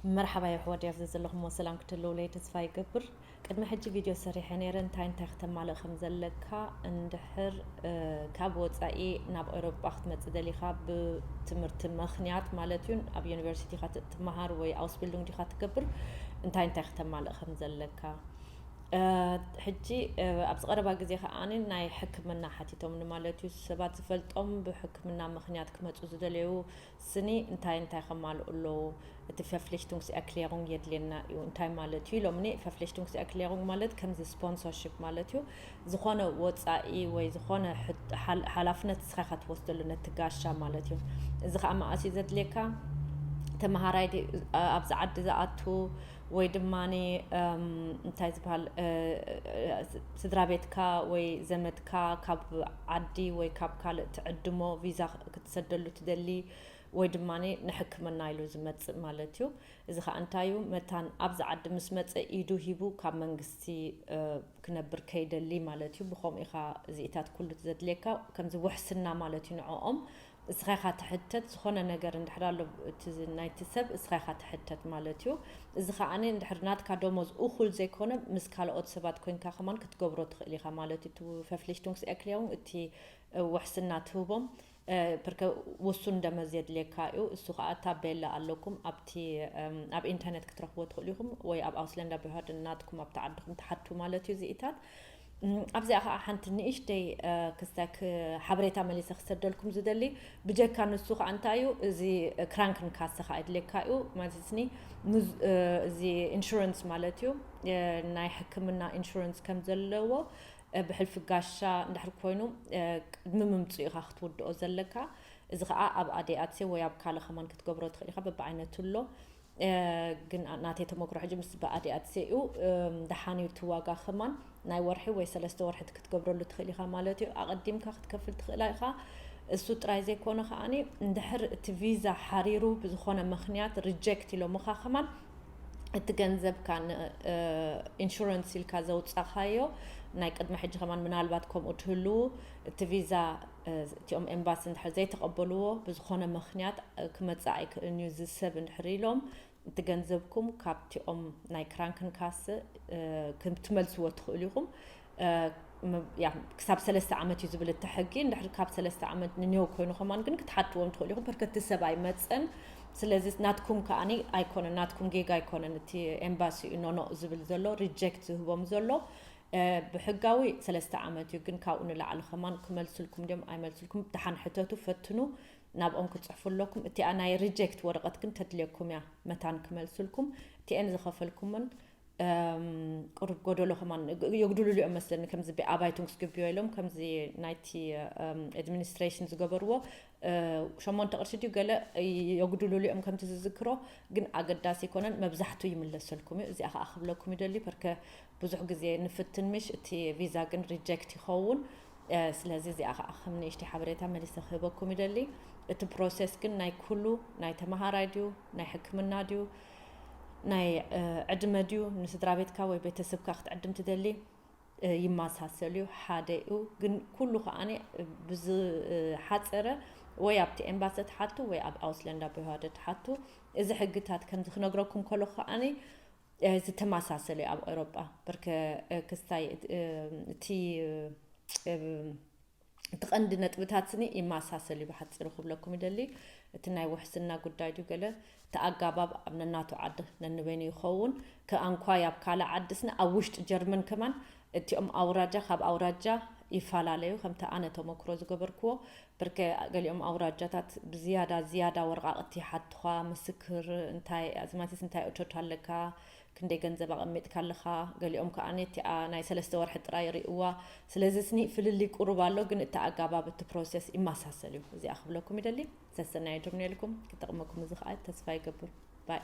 መርሓባ የሕዋት፣ ኣብዚ ዘለኹም ሰላም ክትህልውለይ ተስፋ ይገብር። ቅድሚ ሕጂ ቪድዮ ሰሪሐ ነይረ፣ እንታይ እንታይ ክተማልእ ከም ዘለካ። እንድሕር ካብ ወፃኢ ናብ ኤውሮጳ ክትመፅእ ደሊኻ፣ ብትምህርቲ ምኽንያት ማለት እዩ፣ ኣብ ዩኒቨርሲቲ ዲኻ ትመሃር ወይ ኣውስቢልዱንግ ዲኻ ትገብር፣ እንታይ እንታይ ክተማልእ ከም ዘለካ። ሕጂ ኣብዚ ቀረባ ግዜ ከዓኒ ናይ ሕክምና ሓቲቶምኒ ማለት እዩ። ሰባት ዝፈልጦም ብሕክምና ምኽንያት ክመፁ ዝደለዩ ስኒ እንታይ እንታይ ከማልኡ ኣለዉ? እቲ Verpflichtungserklärung የድልየና እዩ። እንታይ ማለት እዩ ኢሎምኒ። Verpflichtungserklärung ማለት ከምዚ ስፖንሰርሺፕ ማለት እዩ። ዝኾነ ወፃኢ ወይ ዝኾነ ሓላፍነት ንስኻ ኢኻ ትወስደሉ ነቲ ጋሻ ማለት እዩ። እዚ ከዓ መኣስ እዩ ዘድልየካ? ተምሃራይ ኣብዚ ዓዲ ዝኣቱ ወይ ድማ እንታይ ዝበሃል ስድራ ቤትካ ወይ ዘመድካ ካብ ዓዲ ወይ ካብ ካልእ ትዕድሞ ቪዛ ክትሰደሉ ትደሊ ወይ ድማ ንሕክምና ኢሉ ዝመፅእ ማለት እዩ። እዚ ከዓ እንታይ እዩ? መታን ኣብዚ ዓዲ ምስ መፀ ኢዱ ሂቡ ካብ መንግስቲ ክነብር ከይደሊ ማለት እዩ። ብኸምኡ ኢኻ እዚኢታት ኩሉ ዘድልየካ ከምዚ ውሕስና ማለት እዩ ንዕኦም። እስኻ ኢኻ ትሕተት፣ ዝኾነ ነገር እንድሕር ኣሎ እቲ ናይቲ ሰብ እስኻ ኢኻ ትሕተት ማለት እዩ። እዚ ከዓኒ እንድሕር ናትካ ደሞዝ እኹል ዘይኮነ ምስ ካልኦት ሰባት ኮይንካ ከማን ክትገብሮ ትኽእል ኢኻ ማለት እዩ። እቲ Verpflichtungserklärung እቲ ውሕስና ትህቦም ፕርከ ውሱን ደመዝ የድልየካ እዩ። እሱ ከዓ ታቤላ ኣለኩም ኣብቲ ኣብ ኢንተርኔት ክትረኽቦ ትኽእሉ ኢኹም ወይ ኣብ ኣውስለንዳ ብሃድን ናትኩም ኣብቲ ዓድኹም ትሓቱ ማለት እዩ። እዚኢታት ኣብዚኣ ከዓ ሓንቲ ንእሽተይ ክስታይ ሓበሬታ መሊሰ ክሰደልኩም ዝደሊ። ብጀካ ንሱ ከዓ እንታይ እዩ እዚ ክራንክን ካሰ ከዓ የድልየካ እዩ ማለት ኒ እዚ ኢንሹረንስ ማለት እዩ። ናይ ሕክምና ኢንሹረንስ ከም ዘለዎ ብሕልፊ ጋሻ እንድሕር ኮይኑ ቅድሚ ምምፅኡ ኢኻ ክትውድኦ ዘለካ። እዚ ከዓ ኣብ ኣዴኣትሴ ወይ ኣብ ካልእ ከማን ክትገብሮ ትኽእል ኢኻ። በብዓይነቱ ኣሎ። ግን ናተይ ተመክሮ ሕጂ ምስ ብኣዴኣትሴ እዩ። ደሓን እዩ እቲ ዋጋ ከማን ናይ ወርሒ ወይ ሰለስተ ወርሒ ክትገብረሉ ትኽእል ኢኻ ማለት እዩ። ኣቐዲምካ ክትከፍል ትኽእላ ኢኻ። እሱ ጥራይ ዘይኮነ ከዓኒ እንድሕር እቲ ቪዛ ሓሪሩ ብዝኾነ ምኽንያት ሪጀክት ኢሎምኻ ከማን እቲ ገንዘብካ ኢንሹረንስ ኢልካ ዘውፃኻዮ ናይ ቅድሚ ሕጂ ከማን ምናልባት ከምኡ ትህልዉ እቲ ቪዛ እቲኦም ኤምባሲ እንድሕር ዘይተቐበልዎ ብዝኾነ ምኽንያት ክመፅእ ኣይክእልን እዩ እዚ ሰብ እንድሕር ኢሎም እቲ ገንዘብኩም ካብቲኦም ናይ ክራንክን ካስ ክትመልስዎ ትኽእሉ ኢኹም። ክሳብ ሰለስተ ዓመት እዩ ዝብል እቲ ሕጊ። እንድሕር ካብ ሰለስተ ዓመት ንኔው ኮይኑ ከማን ግን ክትሓትዎም ትኽእሉ ኢኹም። በርከቲ ሰብ ኣይመፀን። ስለዚ ናትኩም ከዓኒ ኣይኮነን፣ ናትኩም ጌጋ ኣይኮነን። እቲ ኤምባሲ እዩ ኖኖ ዝብል ዘሎ፣ ሪጀክት ዝህቦም ዘሎ። ብሕጋዊ ሰለስተ ዓመት እዩ፣ ግን ካብኡ ንላዕሊ ከማን ክመልስልኩም ድዮም ኣይመልስልኩም፣ ደሓን ሕተቱ፣ ፈትኑ፣ ናብኦም ክትፅሕፉ ኣለኩም። እቲኣ ናይ ሪጀክት ወረቐት ግን ተድልየኩም እያ መታን ክመልስልኩም። እቲኤን ዝኸፈልኩምን ቁሩብ ጎደሎ ከማን የጉድሉሉ እዮም መስለኒ። ከምዚ ብኣባይቱንግስ ግቢዮ ኢሎም ከምዚ ናይቲ ኣድሚኒስትሬሽን ዝገበርዎ ሸሞንተ ቅርሺ ድዩ ገለ የጉድሉሉ እዮም ከምቲ ዝዝክሮ። ግን ኣገዳሲ ኣይኮነን፣ መብዛሕቱ ይምለሰልኩም እዩ። እዚኣ ከዓ ክብለኩም ይደሊ። በርከ ብዙሕ ግዜ ንፍትን ምሽ፣ እቲ ቪዛ ግን ሪጀክት ይኸውን። ስለዚ እዚኣ ከዓ ከም ንእሽተይ ሓበሬታ መሊሰ ክህበኩም ይደሊ። እቲ ፕሮሴስ ግን ናይ ኩሉ ናይ ተምሃራይ ድዩ ናይ ሕክምና ድዩ ናይ ዕድመ ድዩ ንስድራ ቤትካ ወይ ቤተሰብካ ክትዕድም ትደሊ ይመሳሰል እዩ፣ ሓደ እዩ። ግን ኩሉ ከዓኒ ብዝሓፀረ ወይ ኣብቲ ኤምባሲ ትሓቱ ወይ ኣብ ኣውስለንዳ ብሃደ ትሓቱ። እዚ ሕግታት ከምዚ ክነግረኩም ከሎ ከዓኒ ዝተመሳሰለ እዩ ኣብ ኤውሮጳ። በርከ ክስታይ እቲ እቲ ቀንዲ ነጥብታት ስኒ ይመሳሰል እዩ። ብሓፂሩ ክብለኩም ይደሊ፣ እቲ ናይ ውሕስና ጉዳይ ድዩ ገለ እቲ ኣጋባብ ኣብ ነናቱ ዓዲ ነንበይኑ ይኸውን። ከኣንኳ ኣብ ካልእ ዓዲ ስኒ ኣብ ውሽጢ ጀርመን ከማን እቲኦም ኣውራጃ ካብ ኣውራጃ ይፈላለዩ። ከምቲ ኣነ ተመክሮ ዝገበርክዎ ብርከ ገሊኦም ኣውራጃታት ብዝያዳ ዝያዳ ወረቓቕቲ ይሓትኻ፣ ምስክር እንታይ ኣዝማቲስ እንታይ እቶት ኣለካ፣ ክንደይ ገንዘብ ኣቐሚጥካ ኣለኻ። ገሊኦም ከዓ ነቲኣ ናይ ሰለስተ ወርሒ ጥራይ ይርእዋ። ስለዚ ስኒ ፍልልይ ቁሩብ ኣሎ፣ ግን እቲ ኣጋባብ እቲ ፕሮሰስ ይመሳሰል እዩ። እዚኣ ክብለኩም ይደሊ። ሰሰናይ ድርኔልኩም ክጠቕመኩም እዚ ከዓ ተስፋ ይገብር። ባይ።